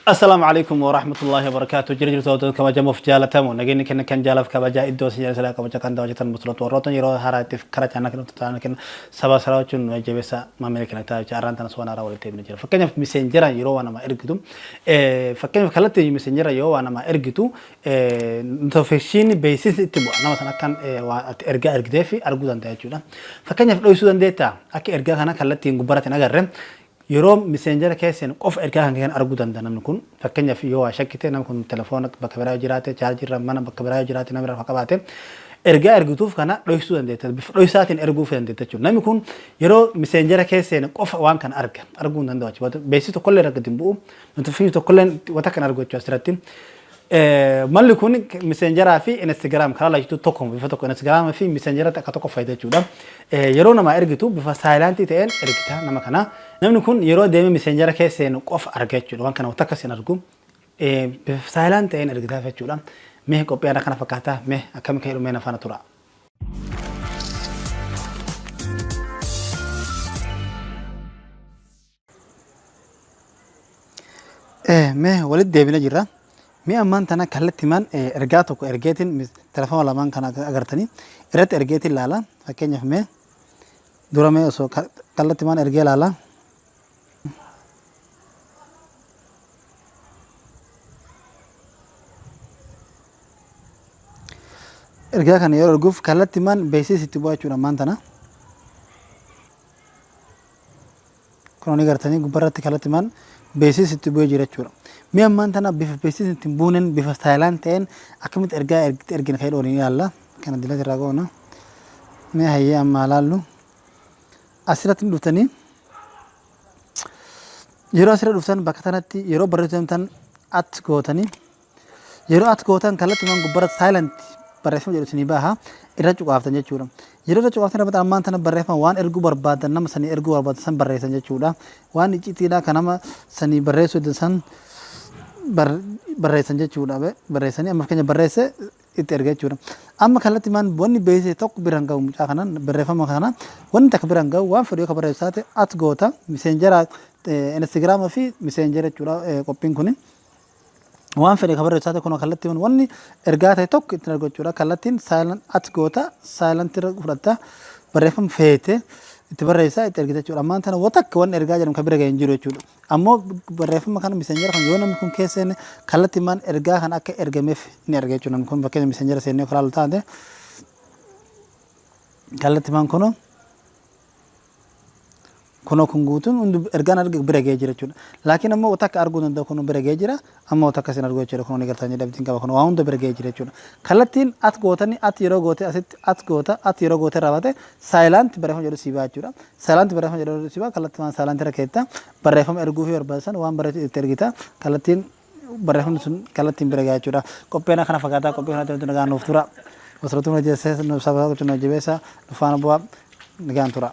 Assalaamu alaikum wa rahmatullahi wa barakaatu. Jira jirtu hordoftoota kabajamoof jaalatamu. Nageenyi kenna kan jaalaaf kabajaa iddoo isin jala kabaja kan daawwatan musliimota warroota yeroo haaraatiif karaa chaanaa kennu taana kenna saba saraa jechuun nu jabeessa maamila keenya ta'a jecha arraan tana soona haaraa walitti himne jira. Fakkeenyaaf miseenjera yeroo waa nama ergitu, fakkeenyaaf kallattii miseenjera yoo waa nama ergitu, notification beeksisni itti bu'a, nama sana akkan waa ati ergaa ergitee fi arguu danda'a jechuudha. Fakkeenyaaf dhoksuu dandeetta akka ergaa kana kallattiin gubbaratti hin agarre. Yeroo miseenjera keessa seenu qofa ergaa kan kee arguu danda'a namni kun. Fakkeenyaaf yoo waa shakkite, namni kun telefoona bakka biraa yoo jiraate, chaarjii irra mana bakka biraa yoo jiraate, nama biraa qabaate, ergaa ergituuf kana dhoksuu dandeetta. Bifa dhoksaatiin erguuf dandeetta jechuudha. Namni kun yeroo miseenjera keessa seenu qofa waan kana arga. Arguu hin danda'u jechuudha. Beeksisi tokkollee irra gadi hin bu'u. Notification tokkollee wanta kana argu jechuudha asirratti. Malli kun miseenjeraa fi Instagram karaa lachituu tokko, bifa tokko Instagram fi miseenjeratti akka tokko fayyada jechuudha. Yeroo namaa ergitu bifa silent ta'een ergita nama kana. Namni kun yeroo deemee miseenjera keessa seenu qofa arga jechuudha. Waan kana takka sin argu. Bifa silent ta'een ergitaaf jechuudha. Mee qophii kana fakkaata, mee akkami kan jedhu mee na faana tura. Mee walitti deebina jirra. Mee ammaan tana kallattimaan ergaa tokko ergeetiin telefoona lamaan kana agartanii irratti ergeetiin laala. Fakkeenyaaf mee dura mee osoo kallattimaan ergee laala. Ergaa kana yeroo erguuf kallattimaan beeksisi itti bu'aa jechuudha ammaan tana. Kun ni gartanii gubbarratti kallattimaan beeksisi itti bu'ee jira jechuudha. Mee ammaan tana bifa beeksisni ittiin buuneen, bifa silent ta'een akkamitti ergaa ergina kan jedhu waliin ilaalla. Kana delete irraa goona. Mee hayyee amma ilaallu. Asirratti ni dhuftanii, yeroo asirra dhuftan bakka tanatti yeroo barreessitan at gootanii, yeroo at gootan kallattimaan gubbarratti silent barreeffama jedhu isinii baha, irra cuqaaftan jechuudha. Yeroo irra cuqaaftan irra ammaan tana barreeffama waan erguu barbaadan, nama sanii erguu barbaadan san barreessan jechuudha. Waan iccitiidha kan nama sanii barreessuu san barreessan jechuudha. Barreessanii amma fakkeenya barreesse itti erga jechuudha. Amma kallattimaan wanni beeksise tokko bira hin gahu mucaa kana, barreeffama kana wanni takka bira hin gahu. Waan fedhu yoo ka barreessu taate at goota miseenjera Instagiraama fi miseenjera jechuudha qophiin kuni. Waan fedhe ka barreessu taate kun kallattiin wanni ergaa ta'e tokko ittiin argu jechuudha. Kallattiin silent at goota, silent irra fudhatta, barreeffama feete itti barreessaa itti ergita jechuudha. Ammaan tana waan takka wanni ergaa jedhamu kan bira ga'e hin jiru jechuudha. Ammoo barreeffama kana miseenjera kan yoo namni kun keessa seene kallattiimaan ergaa kan akka ergameef ni arga jechuudha. Namni kun fakkeenya miseenjera seennee karaa taate kallattiimaan kunoo kun guutuun hundi ergaan arge bira ga'ee jira jechuudha. Laakiin ammoo takka arguu danda'u kunoo bira ga'ee jira. Ammoo takka isin arguu jechuudha, kunoo ni gartaan jedha abdiin qaba, kunoo waa hunda bira ga'ee jira jechuudha. Kallattiin at gootanii, at yeroo goote asitti at goota, at yeroo goote irraa baate silent barreeffama jedhu sii ba'a jechuudha. Silent barreeffama jedhu sii ba'a, kallattiin silent irra keetta, barreeffama erguu fi barbaachisan waan barreessu itti ergita, kallattiin barreeffamni sun kallattiin bira ga'a jechuudha. Qopheen kana fakkaataa qophii kanatti nagaan nuuf tura. Wasirratti nu jeessee nu saba nu jabeessa nu faana bu'aa nagaan tura.